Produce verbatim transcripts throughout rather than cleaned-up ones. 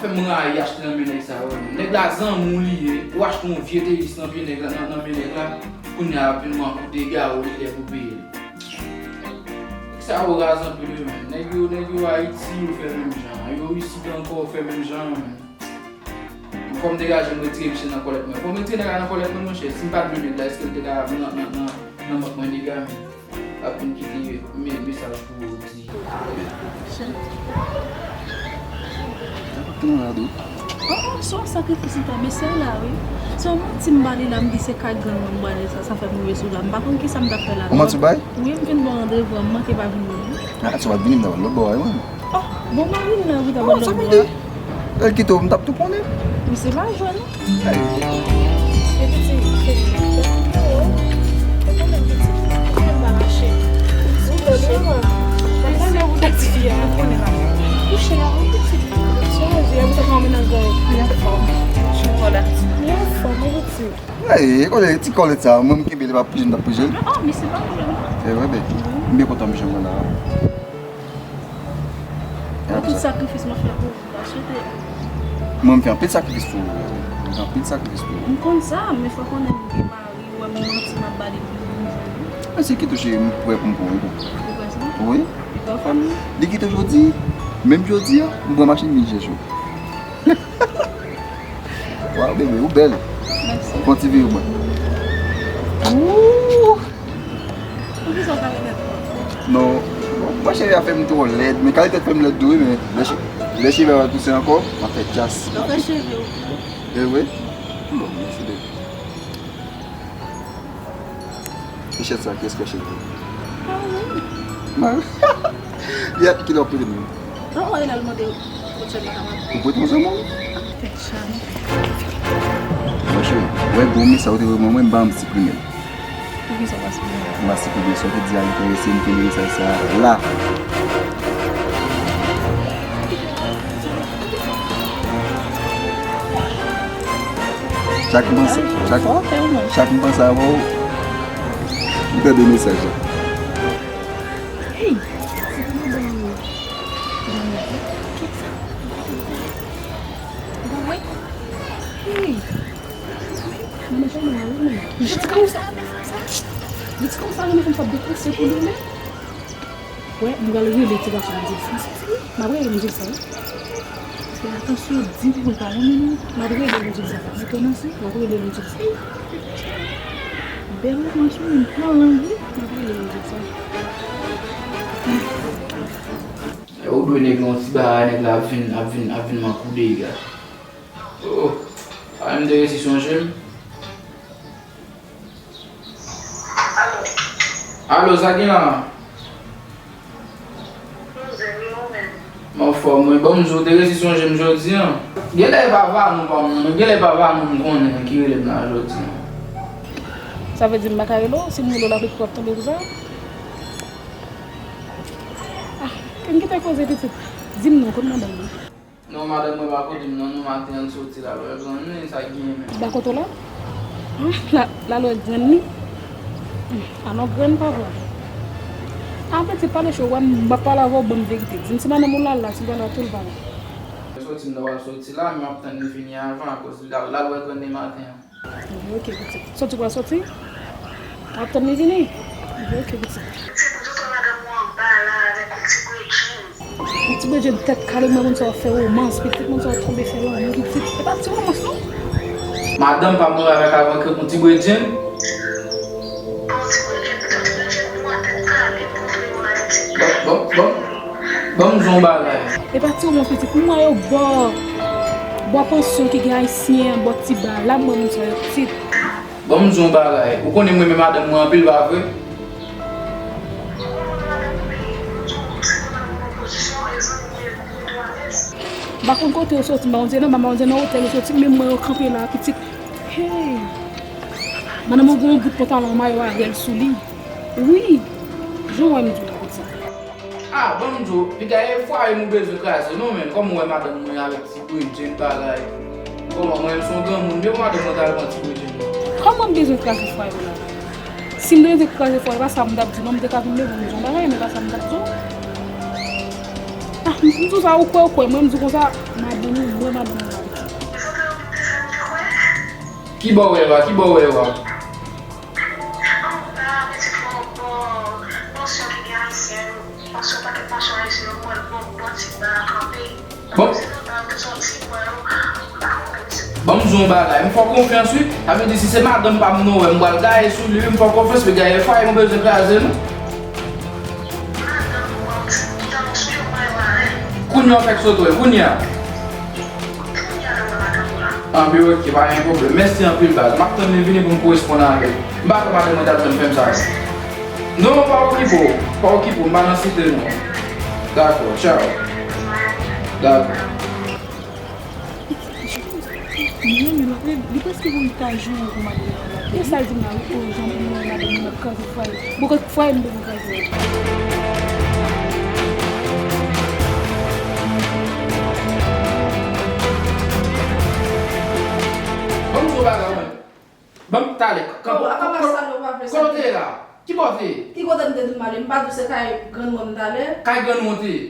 Fè m rayi achte nan men nèg sa yo, menm. Nèg la zanmi w li ye, ou achte yon vye tenis nan pye nèg la, nan, nan men nèg la, kounye a ap vin manke w dega w li lè pou peye l. Nèg sa yo raz anpil wi, menm. Nèg yo, nèg yo Ayiti, yo fè menm jan. Yo isit ankò, yo fè menm jan, menm. Fò m degaje m retire misye nan kòlèt mwen. Fò m retire nèg la nan kòlèt mwen, monchè. Si m pa t vle nèg la, èske l te ka nan, nan, nan, nan mòt mwen dega, menm? Ap vin kite me-, mesaj pou yo di. Kòman la dou? Oh, oh, se yon sakrifis li fè, mesye a la, wi. Se yon manti m ba li la, m di se kay grann mwen m prale sa, sa fè m rive sou la. M pa konn kisa m t ap fè la. Yon manti w bay? Wi, m vin ba w randevou, m manke pa vini. Ah, si w pa t vini, m t ap al lòt bò a, wi. Oh, bon, mari m nan, wi, t ap al lòt bò a. Lè l kite w, m t ap tou konnen. Misye pa jwenn. Hey. Epi ti, cheri, yo konnen pitit. Konnen m pa mache. Ou konnen, man. Mwen konnen ou dati fi a, mwen konnen la. Kouche a, wi, pitit. Chanje, ou te fè yon mennaj la. Li anfòm. Li anfòm, wi, pitit. Hey, konnen ti kòlèt sa, mwen m kenbe li pa pije, m t ap pije l. Oh, misye pa konnen. E vre, bebe. M byen kontan m jwenn mwen la. Anpil sakrifis mwen fè pou ou, pa swete. Mwen, m fè anpil sakrifis pou ou. M fè anpil sakrifis pou ou. M konn sa, men fò konnen m gen mari, ou wè m manti m ap ba li pou m jwenn. Mwen se ki touche m prè pou m pran yon kou. Ou kwè sa? Wi. Li pa fanm nan? Li kite jodi, menm jodi a, m pran machin vin chèche w. Waw, bebe, ou bèl. Mèsi. Fè yon ti vire mwen. Ooh! Poukisa w pa remèt mwen? Non. Bon, mwen cheve a fè m twò lèd, men kalite fè m lèd tou, wi, men lè che-, lè cheve a pouse ankò, m ap fè djaz. Ou fè cheve w. E vre? Bon, mèsi, bebe. Tichèt sa, kiyès ki achte l pou ou? Mari. Mari? Yè, kilè w ap prete m li? Non, mwen al mande kot sèl la ka mande. Ou prete yon zanmi w? Tèt chaje. Mwen cheri, wè gwo mesaj ou te voye mwen, mwen m pa janm siprime l. Poukisa w pa siprime l? M pa siprime l, sa w te di a enterese m, kenbe mesaj sa la. Chak m panse, chak, chak m panse avè w, m tande mesaj la. Hey! Hey! Mwen janm wè ou menm. Jodi kòm sa, jodi kòm sa, mwen fè m fè depanse pou li menm. Wè, m pral rele ti gason an, m di l sa. M ap rele l, m di l sa, wi. Fè atansyon, di pou mwen pa renmen nou. M ap rele l, m di l sa. Ou konnen sa? M ap rele l, m di l sa. Bèl ou konn sou mwen, m pran lang, wi. M ap rele l, m di l sa. Ou dwe nèg yon ti bagay, nèg la ap vin, ap vin, ap vin manke w dega. Oh, a, m te resi sonje m. Alo, sa gen la? M anfòm, wi. Bon, m di w, te resi sonje m jodi a. Genlè e pa Vanou pa m nan, men genlè e pa Vanou m konnen ki rele m la jodi a. Sa vle di m pa ka rele w? Si m rele w, l ap ret pou w ap tonbe konsa? Ah, m kite koze pitit. Di m non, kot madanm nan? Non, madanm mwen pa kote m nan, non, maten an l soti la, lè w grann li, sa k genyen menm? Li pa kote w la? Hmm, la, la lè w grann li? Hmm, alò grann pa vre. A, pitit, pale cho, wè m ap pale avè w, ban m verite. Di m si madanm ou la, l la, si l pa la, tou l pa la. Soti m nan pral soti la, men m ap tann li fini avan, akoz li la, la lè w grann li maten an. Li oke, pitit. Soti pral soti? W ap tann li vini? Li oke, pitit. Pitit, m di w madanm ou anba la avèk yon ti bredjenn. Yon ti bredjenn tèt kale, mwen moun sa w ap fè womans, pitit, moun sa w ap tonbe fè lanmou, pitit. E pa ti womans, non. Madanm pa m mwen avèk avan ke yon ti bredjenn? Pa yon ti bredjenn, pitit, yon ti bredjenn nwa tèt kale, m konn vle yon ayiti. Bon, bon, bon. Ban m di w yon bagay. E pa ti womans pitit. M wè yo bò, bò pansyon ki gen ayisyen, bò ti ba. La m wè moun sa yo pitit. Ban m di w yon bagay. Ou konnen m renmen madanm mwen anpil, pa vre? M pa konn kote yo soti, m pa konn si nan ba, m pa konn si nan otèl yo soti, men m wè yo kanpe la, pitit. Hey! Madanm mwen gen yon bout pantalon mayo Ariel sou li. Wi! Jan w wè m di w la, pitit. Ah, ban m di w, piga e fwaye m ou bezwen kraze, non, men kòman w wè madanm mwen avèk ti bredjenn bagay? Kòman, mwen menm se yon granmoun, men madanm mwen ta al pran ti bredjenn nan? Kòman m bezwen kraze fwaye w la? Si m te bezwen kraze fwaye, pa sa m t ap di w, non, m te ka vin leve w di yon bagay, men pa sa m t ap di w. Ah, M di w sa, ou kwè, ou kwè. Mwen, m di w konsa, madanm ou, mwen, madanm ou. Ki bò w wè yo a? Ki bò w wè yo a? Bon. Ban m di w yon bagay, m fè w konfyans wi. Sa vle di si se madanm pa m non wè, m pral gaye sou li wi, m fè w konfyans wi, gaye fwaye m bezwen kraze non. Kounye a w fèk sot wè, kounye a. Anpi ok, pa gen pwoblèm. Mèsi anpil baz. M ap tann li vini pou m koresponn avè l. M pa kwè madanm mwen t ap janm fè m sa. Non, pa okipe w. Pa okipe w, m pa nan site non. Dakò, tchaw. Dakò. Li renmen l, li, li prèske vin ka joure pou madanm nan la. E sa l di m la, wi, o, jan pou mwen madanm nan ap kraze fwaye. Bon, kraze fwaye m te pou kraze. Ban m di w bagay, mwen. Ban m talè. Kanpe. Kote w te ye la? Ki bò w te ye? Ki kote m te di m ale? M pa di w se kay grann mwen m t ale? Kay grann mwen w te ye?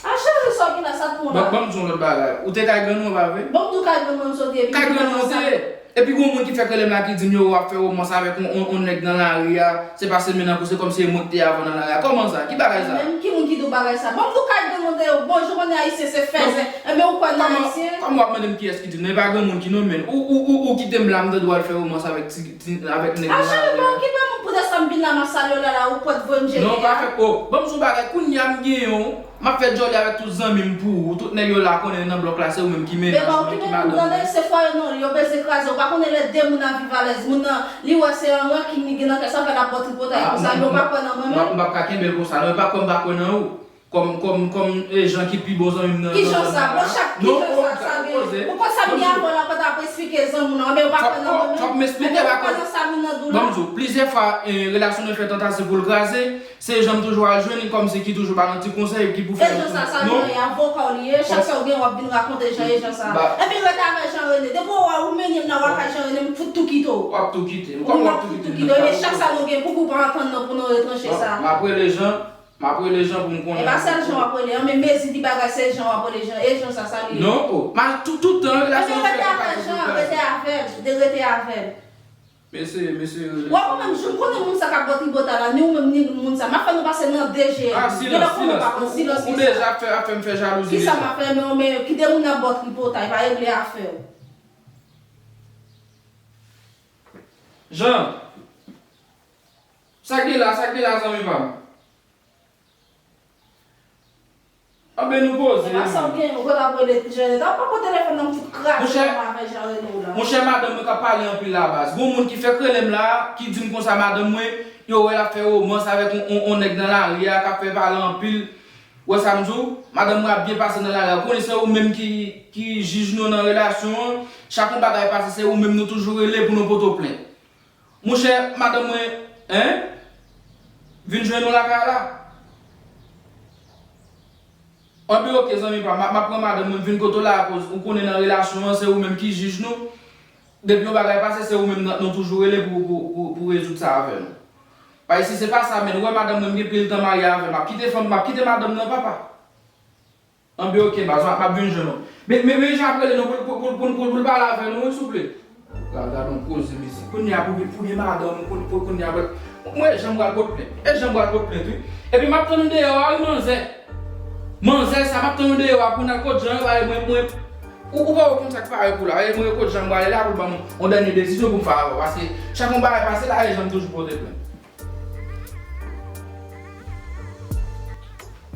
A chanje sa w gen la, sa t bon la. Ban m di w yon lòt bagay. Ou te kay grann mwen, pa vre? Bon, m tou kay grann mwen m sot ye, epi kay grann mwen w te ye? Epi gen yon moun ki fèk rele m la ki di m yo w ap fè womans avèk yon, yon, yon nèg nan lari a, se pa se men nan pou se kòmsi e mwen ki te avan nan lari a. Kòman sa? Ki bagay sa? Menm ki moun ki di w bagay sa? Bon, m tou kay grann mwen te ye, bon, jan konnen ayisyen se fèzè. Enben, ou kwè nan ayisyen? Kòman w ap mande m kiyès ki di m nan? E pa gen moun ki nonmen l. Ou, ou, ou, ou kite m la, m tande w al fè womans avèk ti, ti, avèk nèg nan lari a. A chanje, pa okipe m, poutèt sa m vin la, m ap salye w la, la, ou pòt voye m jete a. Non, pa fè, o, ban m di w yon bagay, kounye a m gen yon M ap fè djòlè avèk tout zanmi m pou ou. Tout nèg yo la konnen nan blòk la, se ou menm ki mennaj mwen, ki madanm mwen. Men pa okipe m, tande, se fwaye nou, yo bezwen kraze. Ou pa konnen lè de moun ap viv alèz, moun nan, li wè se yon rankin li gen nan kè, sa fè l ap ba w tripotay konsa, men ou pa kwè nan mwen menm. M p ap ka kenbe l konsa, non, e pa kwè m pa kwè nan ou. Kòm, kòm, kòm, e, Jan ki pi bon zanmi m nan, nan zòn nan la. Ki jan sa? Bon, chak ki jan sa, sa gen. Ou konn sa m gen avè w la, ou pa t ap esplike zanmi w nan, men ou pa kwè nan mwen menm. Fòk, fòk m esplike, pa kwè nan sa moun nan di w la. Ban m di w, plizyè fwa, e, relasyon nou fè tantasyon pou l kraze. Se Jan m toujou al jwenn li kòmsi ki toujou ba nou ti konsèy ki pou fè nou. E Jan sa, sa li ye, avoka w li ye, chak sa w gen w ap vin rakonte Jan e Jan sa. Epi rete avè Jan Rene. Depi w wè ou menye m nan w al kay Jan Rene, m fout tou kite w. W ap tou kite m. Kòman w ap tou kite m? Ebyen chak sa nou gen pou pou pa antann nan pou nou retranche sa. M ap rele Jan, m ap rele Jan pou m konnen. E pa sèl Jan w ap rele an, men mezi di bagay se Jan w ap rele Jan e Jan sa, sa li ye. Non, o. Tout tan relasyon nou fè tantasyon pou l kraze. Ebyen rete avè Jan, rete avè l, de rete avè l. Mesye, mesye, rele. Wè ou menm, jan m konnen moun sa k ap ba w tripotay la, ni ou menm, ni moun sa. M ap fè nou pase nan de je. A, silans, silans. Ou, ou deja ap fè, ap fè m fè jalouzi deja. Kisa m ap fè, men, men kite moun nan ba w tripotay, pa regle afè w. Jan, sa k gen la, sa k gen la, zanmi pa m? Anben nou poze. E pa sa w gen, ou konn ap rele Jan Rene. Ou pa pran telefòn nan, m fout kraze kò m avè Jan Rene w la. Monchè, madanm mwen k ap pale anpil la baz. Gon moun ki fèk rele m la, ki di m konsa madanm mwen, yo wè l ap fè womans avèk on, on, on nèg nan lari a, k ap fè pale anpil. Ou wè sa m di w? Madanm mwen ap byen pase nan lari a. Ou konnen se ou menm ki, ki jij nou nan relasyon an. Chak yon bagay pase, se ou menm nou toujou rele pou nou pote w plent. Monchè, madanm mwen, en? Vin jwenn ou lakay la. Anben, ok, zanmi pa m, m ap, m ap pran madanm mwen, m vin kote w la, akoz ou konnen nan relasyon an, se ou menm ki jij nou. Depi yon bagay pase, se ou menm nan, nou toujou rele pou, pou, pou, pou rezoud sa avè nou. Paske si se pa sa, men, ou wè madanm mwen, m gen pil tan marye avè l, m ap kite fanm, m ap kite madanm nan, papa. Anben, ok, baz, m ap, m ap vin jwenn ou. Men, men, men Jan ap rele nou pou, pou, pou, pou, pou, pou l pale avè nou, wi, souple. Gad, gad yon koze, mesye. Kounye a pou, pou gen madanm, pou, pou, kounye a, mwen, e Jan m pral pot plent. E Jan m pral pot plent, wi. Epi m ap tann ou deyò a, wi, manzè. Manzè sa, m ap tann ou deyò a, pou n al kot Jan, e mwen, mwen, ou, ou pa wè konn sa k parèt ou la, e mwen kot Jan m prale la, pou l ban m yon dènye desizyon pou m fè avè w, paske chak yon bagay pase la, e Jan m toujou pote plent.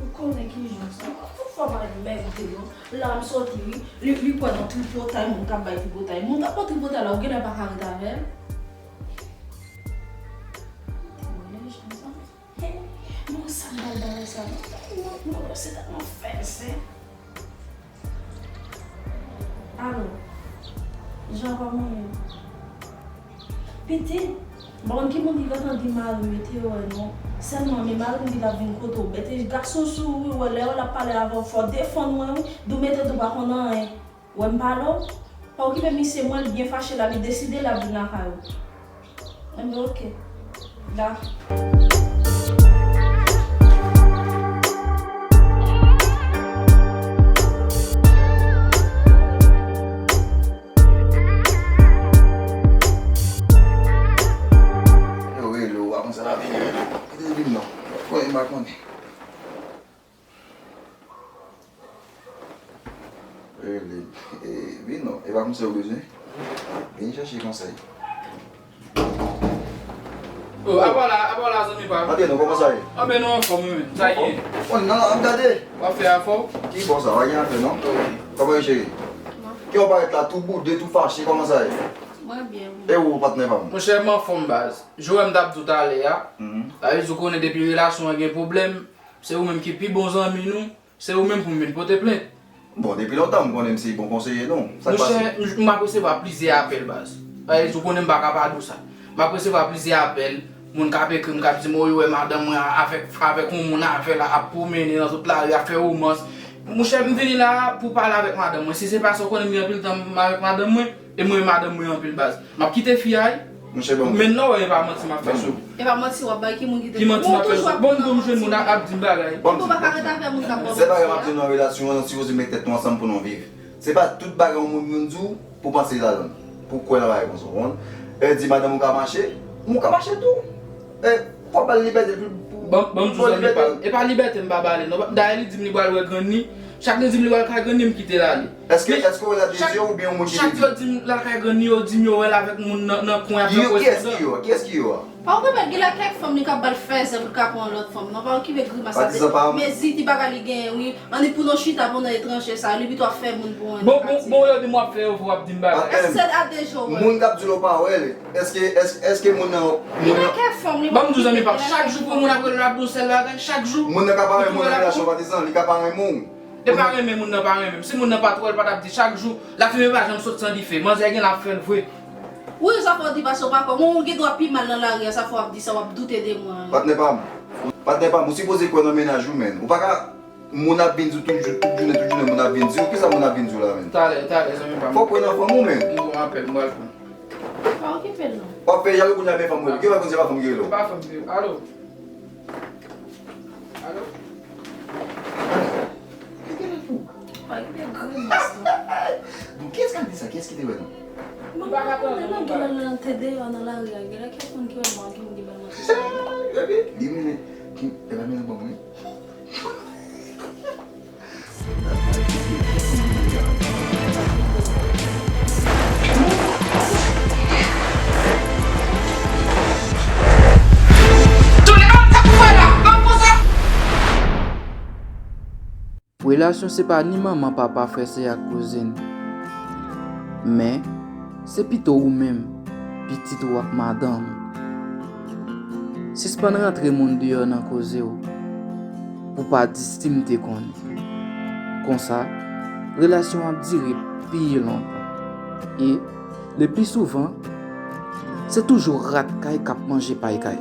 Ou konnen ki jan sa. Tout fwa pa gen bèl de non. La m soti wi. Li, li kwè nan tripotay, moun k ap bay tripotay. Moun k ap bay tripotay la, ou genlè pa ka ret avè l. Te wè jan sa. Hey, non, sa m pral ba sa non. Non, non, se tèlman fèzè. Alo, Jan, kòman w ye? Pitit, m pa konn ki moun ki gentan di mari mete yo wè non. Sèlman, men mari m di l ap vin kote w. Mete gason sou ou wi, wè lè yo l ap pale avè w, fò w defann mwen wi. Di w mete tou pa konn anyen. Wè m pale w, pa okipe misye, mwen, li byen fache la, li deside l ap vin lakay ou. Enben, oke. Dakò. Rele. E, vin non, e pa konsèy ou bezwen? Vin chèche konsèy. Oh, apa w la, apa w la, zanmi pa m? Antre non, kòman sa ye? Anben, nou anfòm, wi, men. Sa ye? Bon, nan, ap gade. W ap fè afè w? Ki bò sa? Pa gen afè, non? Ok. Kòman ye, cheri? Ki w parèt la, tou boude, tou fache, kòman sa ye? Mwen byen, wi. E ou, patnè pa m? Monchè, m anfòm, baz. Jan m t ap di w talè a, sa vle di w konnen depi relasyon an gen pwoblèm, se ou menm ki pi bon zanmi nou, se ou menm pou m vin pote plent. Bon, depi lontan m konnen m se bon konseye nou. Sa k pase? Monchè, m, m ap resevwa plizyè apèl, baz. Sa vle di w konnen m pa ka pa di w sa. M ap resevwa plizyè apèl, moun k ap ekri m, k ap di m, "O, yo wè madanm mwen avèk, avèk yon moun avè l, ap pwomennen nan tout lari, ap fè womans." Monchè, m vini la pou pale avèk madanm mwen. Si se pa sa, w konnen m gen anpil tan m avèk madanm mwen, e m renmen madanm mwen anpil, baz. M ap kite fi a, wi. Monchè, ban m. Men non, e pa manti m ap fè sou. E pa manti w ap bay ki moun ki te... Ki manti m ap fè sou? Bon, bon, m jwenn moun ap, ap di m bagay. Ban m di. Ou pa ka ret avè moun k ap ba w manti a. Se bagay m ap di w nan relasyon an, nou sipoze met tèt nou ansanm pou nou viv. Se pa tout bagay yon moun vin di w pou w panse ladan l, pou w kwè nan bagay konsa, w konprann? E di madanm ou ka mache, ou ka mache tou. E, fò w ba l libète pou, pou... Ban, ban m di w sa, li pa, e pa libète m pa ba li, non. Dayè, li di m li pral wè grann li. Chak li di m li pral kay grann li, m kite l ale. Èske, èske w wè l ap dezye oubyen yon moun ki te di? Chak yo di m l al kay grann li, yo di m yo wè l avèk moun nan, nan kwen ap fè korespondans. Kiyès ki yo a? Kiyès ki yo a? Pa okipe l, genlè kèk fanm li ka ba l fèzè pou l ka pran yon lòt fanm. Non, pa okipe grimas la. Patizan pa m. Mezi ti bagay li genyen, wi. Annik pou nou chita pandan etranje sa, li pito ap fè moun pou annik pati. Bon, bon, bon, yo di m w ap fè yo, w ap di m bagay. Èske se a de jou, wè? Moun k ap di l ou pa wè l, èske, èske, èske moun nan, moun nan... Li pa kè fanm, li pa okipe l. Ban m di w, zanmi pa m, chak jou pou moun ap rele l ap di w sèl bagay, chak jou. Moun nan ka pa renmen w nan relasyon, patizan, li ka pa renmen w. E pa renmen moun nan pa renmen m. Si moun nan pa t wè l, pa t ap di chak jou, lafimen pa janm sot san dife. Manzè gen l ap fè l vre. Wi, sa fò w di paske w pa kwè. Mwen, ou gen dwa pi mal nan lari a, sa fò w ap di sa, w ap doute de mwen. Patnè pa m. Patnè pa m, ou sipoze kwè nan mennaj ou, menn. Ou pa ka, moun ap vin di w tout jou, tout jounen, tout jounen, moun ap vin di w. Kisa moun ap vin di w la, menn? Talè, talè, zanmi pa m. Fò w kwè nan fanm ou, menn. M gon apèl, m pral pran. Pa okipe l, non. W ap fè jalou kounye a, men fanm ou ye. Gen lè kounye a pa fanm ki rele w. Pa fanm ki rele. Alo? Alo? Ou genlè fou. Pa gen grimas, non. Bon, kiyès k ap di sa? Kiyès ki te wè nou? Mwen pa konnen, non, genlè l te deyò nan lari a. Genlè kèk moun ki wè mwen, ki moun ki ba l manti sa. Epi, li mennen, ki, e pa mennen ban mwen. Relasyon se pa ni manman, papa, frè, sè ak kouzin. Men, se pito ou menm, pitit ou ak madanm ou. Sispann rantre moun deyò nan koze w, pou pa di si m te konnen. Konsa, relasyon an ap dire pi lontan. E, le pli souvan, se toujou rat kay k ap manje pay kay.